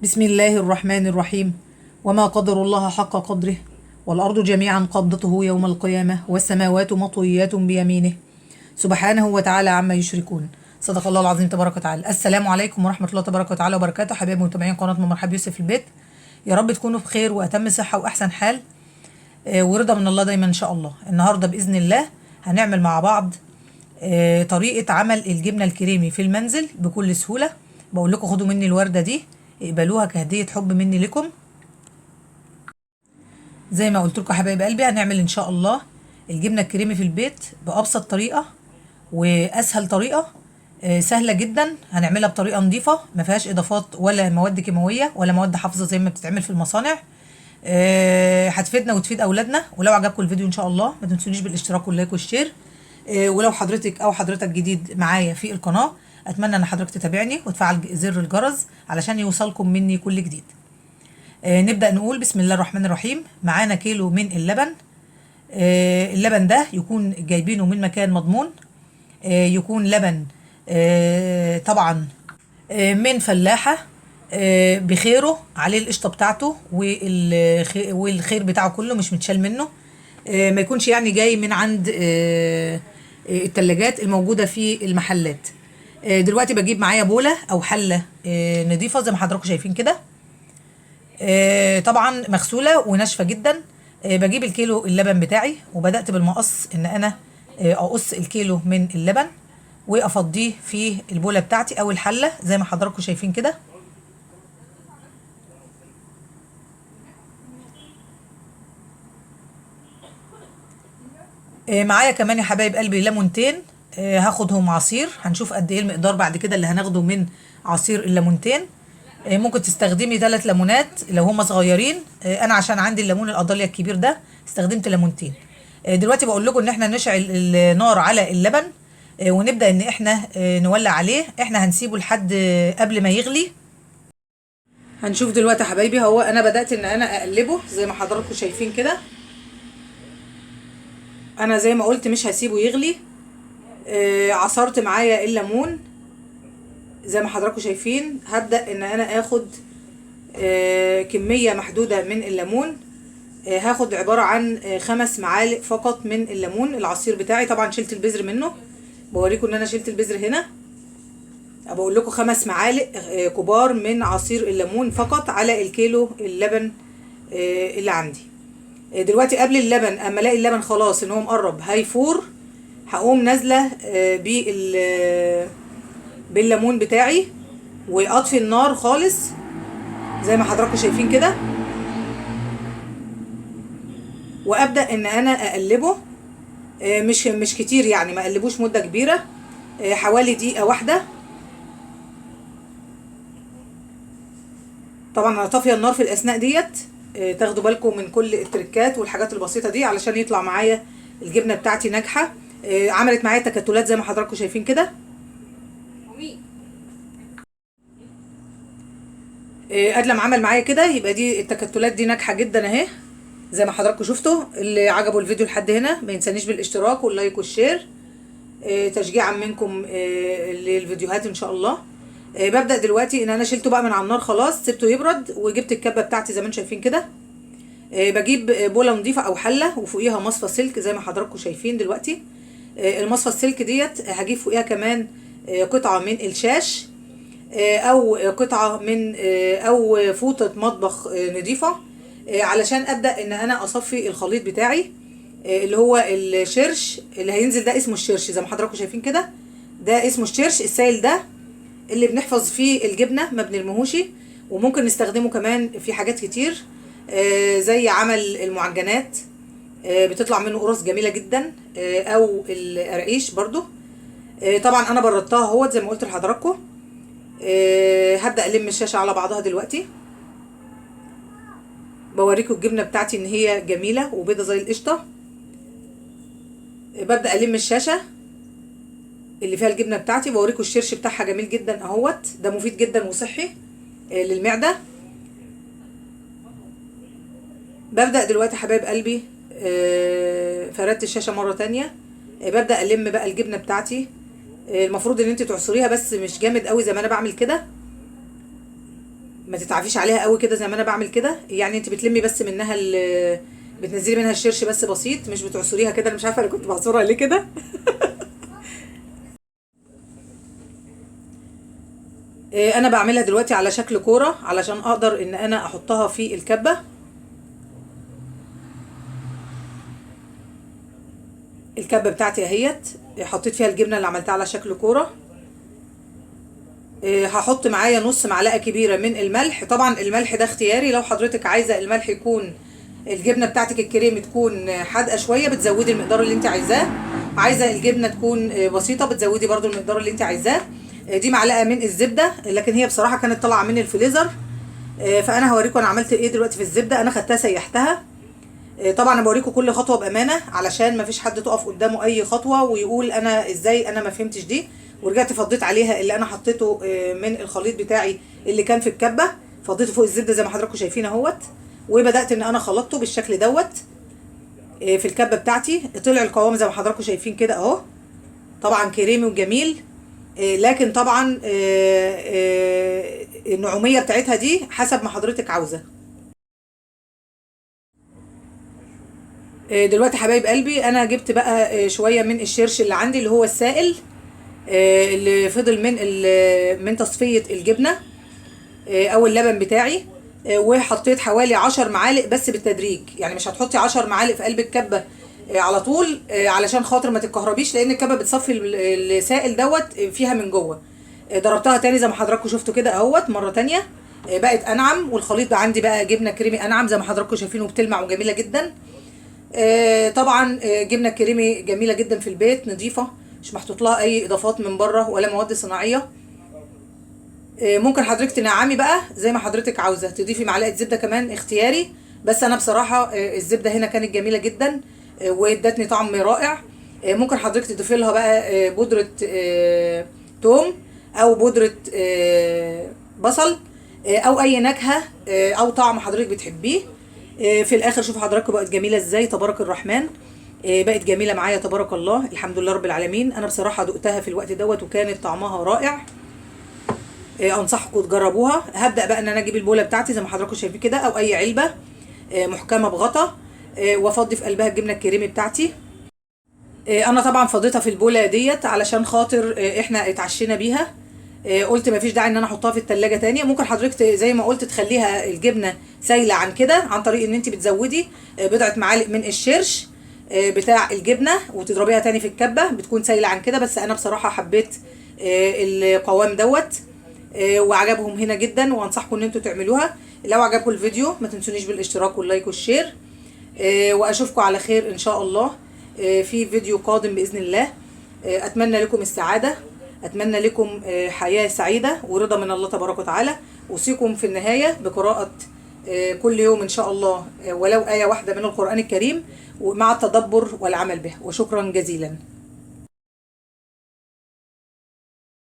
بسم الله الرحمن الرحيم. وما قدر الله حق قدره، والأرض جميعا قبضته يوم القيامة، والسماوات مطويات بيمينه، سبحانه وتعالى عما يشركون. صدق الله العظيم تبارك وتعالى. السلام عليكم ورحمة الله تبارك وتعالى وبركاته. حبايب متابعين قناة مرحب يوسف في البيت، يا رب تكونوا بخير وأتم صحة وأحسن حال ورضا من الله دايما إن شاء الله. النهاردة بإذن الله هنعمل مع بعض طريقة عمل الجبنة الكريمي في المنزل بكل سهولة. بقول لكم خدوا مني الوردة دي، اقبلوها كهدية حب مني لكم. زي ما قلت لكم حبايب قلبي، هنعمل ان شاء الله الجبنة الكريمي في البيت بأبسط طريقة وأسهل طريقة، سهلة جدا. هنعملها بطريقة نظيفة ما فيهاش إضافات ولا مواد كيماوية ولا مواد حافظة زي ما بتتعمل في المصانع. هتفيدنا وتفيد أولادنا. ولو عجبكم الفيديو إن شاء الله ما تنسونيش بالاشتراك وال like وال share. ولو حضرتك أو حضرتك جديد معايا في القناة، أتمنى إن حضرتك تتابعني وتفعل زر الجرس علشان يوصلكم مني كل جديد. نبدأ نقول بسم الله الرحمن الرحيم. معانا كيلو من اللبن. اللبن ده يكون جايبينه من مكان مضمون، يكون لبن طبعا من فلاحة بخيره، عليه القشطة بتاعته والخير بتاعه كله مش متشال منه. ما يكونش يعني جاي من عند التلاجات الموجودة في المحلات. دلوقتي بجيب معايا بولة أو حلة نظيفة زي ما حضراتكم شايفين كده، طبعا مغسولة وناشفة جدا. بجيب الكيلو اللبن بتاعي، وبدأت بالمقص ان انا اقص الكيلو من اللبن وافضيه في البولة بتاعتي او الحلة زي ما حضراتكم شايفين كده. معايا كمان يا حبايب قلبي ليمونتين، هاخدهم عصير. هنشوف قد ايه المقدار بعد كده اللي هناخده من عصير الليمونتين. ممكن تستخدمي 3 ليمونات لو هما صغيرين. انا عشان عندي الليمون القضاليا الكبير ده استخدمت ليمونتين. دلوقتي بقول لكم ان احنا نشعل النار على اللبن، ونبدأ ان احنا نولع عليه. احنا هنسيبه لحد قبل ما يغلي. هنشوف دلوقتي يا حبايبي، هو انا بدأت ان انا اقلبه زي ما حضراتكم شايفين كده. انا زي ما قلت مش هسيبه يغلي. عصرت معايا الليمون زي ما حضراتكم شايفين. هبدأ ان انا اخد كمية محدودة من الليمون. هاخد عبارة عن 5 معالق فقط من الليمون العصير بتاعي. طبعا شلت البذر منه، بوريكم ان انا شلت البذر هنا. بقول لكم 5 معالق كبار من عصير الليمون فقط على الكيلو اللبن اللي عندي. دلوقتي قبل اللبن، اما الاقي اللبن خلاص ان هو مقرب هيفور، هقوم نازله بالليمون بتاعي واطفي النار خالص زي ما حضراتكم شايفين كده، وابدا ان انا اقلبه. مش كتير يعني، ما اقلبوش مده كبيرة، حوالي دقيقة واحدة. طبعا انا طافية النار في الاثناء ديت. تاخدوا بالكم من كل التركات والحاجات البسيطة دي علشان يطلع معايا الجبنة بتاعتي ناجحة. عملت معايا تكتلات زي ما حضراتكم شايفين كده. قبل ما عمل معايا كده يبقى دي التكتلات دي ناجحة جدا اهي زي ما حضراتكم شفتوا. اللي عجبه الفيديو لحد هنا ما ينسانيش بالاشتراك وال like وال share، تشجيعا منكم للفيديوهات ان شاء الله. ببدا دلوقتي ان انا شلته بقى من على النار خلاص، سبته يبرد، وجبت الكبه بتاعتي زي ما انتم شايفين كده. بجيب بوله نظيفة او حله وفوقيها مصفى سلك زي ما حضراتكم شايفين دلوقتي. المصفى السلك ديت هجيب فوقيها كمان قطعه من الشاش، او قطعه من او فوطه مطبخ نظيفة، علشان ابدا ان انا اصفي الخليط بتاعي، اللي هو الشرش اللي هينزل ده اسمه الشرش زي ما حضراتكم شايفين كده. ده اسمه الشرش السائل ده اللي بنحفظ فيه الجبنة ما بنرميهوش، وممكن نستخدمه كمان في حاجات كتير، زي عمل المعجنات، بتطلع منه قرص جميلة جدا، او القراقيش برضو. طبعا انا بردتها اهوت زي ما قلت لحضراتكم. هبدأ ألم الشاشة على بعضها دلوقتي. بوريكم الجبنة بتاعتي ان هي جميلة وبيضة زي القشطة. ببدأ ألم الشاشة اللي فيها الجبنة بتاعتي، بوريكم الشرش بتاعها جميل جدا اهوت. ده مفيد جدا وصحي للمعدة. ببدأ دلوقتي حبايب قلبي، فردت الشاشة مرة تانية. ببدأ ألم بقى الجبنة بتاعتي. المفروض ان انت تعصريها بس مش جامد قوي زي ما انا بعمل كده. ما تتعافيش عليها قوي كده زي ما انا بعمل كده، يعني انت بتلمي بس منها بتنزلي منها الشرش بس بسيط، مش بتعصريها كده. انا مش عارفه انا كنت بعصرها ليه كده. انا بعملها دلوقتي على شكل كورة علشان اقدر ان انا احطها في الكبه. الكبه بتاعتي اهيت، حطيت فيها الجبنة اللي عملتها على شكل كورة. هحط معايا نص معلقه كبيرة من الملح. طبعا الملح ده اختياري، لو حضرتك عايزه الملح يكون الجبنة بتاعتك الكريمي تكون حادقه شوية بتزودي المقدار اللي انت عايزاه، عايزه الجبنة تكون بسيطة بتزودي برده المقدار اللي انت عايزاه. دي معلقه من الزبدة، لكن هي بصراحة كانت طالعه من الفريزر، فانا هوريكم انا عملت ايه دلوقتي في الزبدة. انا خدتها سيحتها. طبعا انا بوريكم كل خطوة بامانه علشان ما فيش حد تقف قدامه اي خطوة ويقول انا ازاي انا ما فهمتش دي. ورجعت فضيت عليها اللي انا حطيته من الخليط بتاعي اللي كان في الكبه، فضيته فوق الزبدة زي ما حضراتكم شايفين اهوت، وبدات ان انا خلطته بالشكل دوت في الكبه بتاعتي. طلع القوام زي ما حضراتكم شايفين كده اهو، طبعا كريمي وجميل، لكن طبعا النعوميه بتاعتها دي حسب ما حضرتك عاوزه. دلوقتي حبايب قلبي انا جبت بقى شوية من الشرش اللي عندي اللي هو السائل اللي فضل من تصفية الجبنة او اللبن بتاعي، وحطيت حوالي 10 معالق بس بالتدريج، يعني مش هتحطي 10 معالق في قلب الكبه على طول علشان خاطر ما تتكهربيش، لان الكبه بتصفي السائل دوت فيها من جوه. ضربتها تاني زي ما حضراتكم شفتوا كده اهوت مرة تانية، بقت انعم، والخليط بقى عندي بقى جبنه كريمي انعم زي ما حضراتكم شايفين، وبتلمع وجميلة جدا. طبعا جبنه كريمي جميلة جدا في البيت، نظيفة، مش محطوط لها اي اضافات من بره ولا مواد صناعية. ممكن حضرتك تنعمي بقى زي ما حضرتك عاوزه، تضيفي معلقه زبدة كمان اختياري، بس انا بصراحة الزبدة هنا كانت جميلة جدا وادتني طعم رائع. ممكن حضرتك تضيفي لها بقى بودره توم او بودره بصل او اي نكهة او طعم حضرتك بتحبيه. في الاخر شوفوا حضراتكم بقت جميلة ازاي، تبارك الرحمن، بقت جميلة معايا تبارك الله، الحمد لله رب العالمين. انا بصراحة دقتها في الوقت دوت وكانت طعمها رائع، انصحكم تجربوها. هبدا بقى ان انا اجيب البوله بتاعتي زي ما حضراتكم شايفين كده، او اي علبة محكمة بغطا، وافضي في قلبها الجبنة الكريمي بتاعتي. انا طبعا فضيتها في البوله ديت علشان خاطر احنا اتعشينا بيها، قلت مفيش داعي ان انا احطها في التلاجة تاني. ممكن حضرتك زي ما قلت تخليها الجبنة سايله عن كده عن طريق ان انت بتزودي بضعة معالق من الشرش بتاع الجبنة وتضربيها تاني في الكبه، بتكون سايله عن كده. بس انا بصراحة حبيت القوام دوت وعجبهم هنا جدا، وانصحكم ان انتوا تعملوها. لو عجبكم الفيديو ما تنسونيش بالاشتراك وال like وال share، واشوفكم على خير ان شاء الله في فيديو قادم باذن الله. اتمنى لكم السعادة، اتمنى لكم حياة سعيدة ورضا من الله تبارك وتعالى. اوصيكم في النهاية بقراءة كل يوم ان شاء الله ولو ايه واحدة من القران الكريم، ومع التدبر والعمل به. وشكرا جزيلا.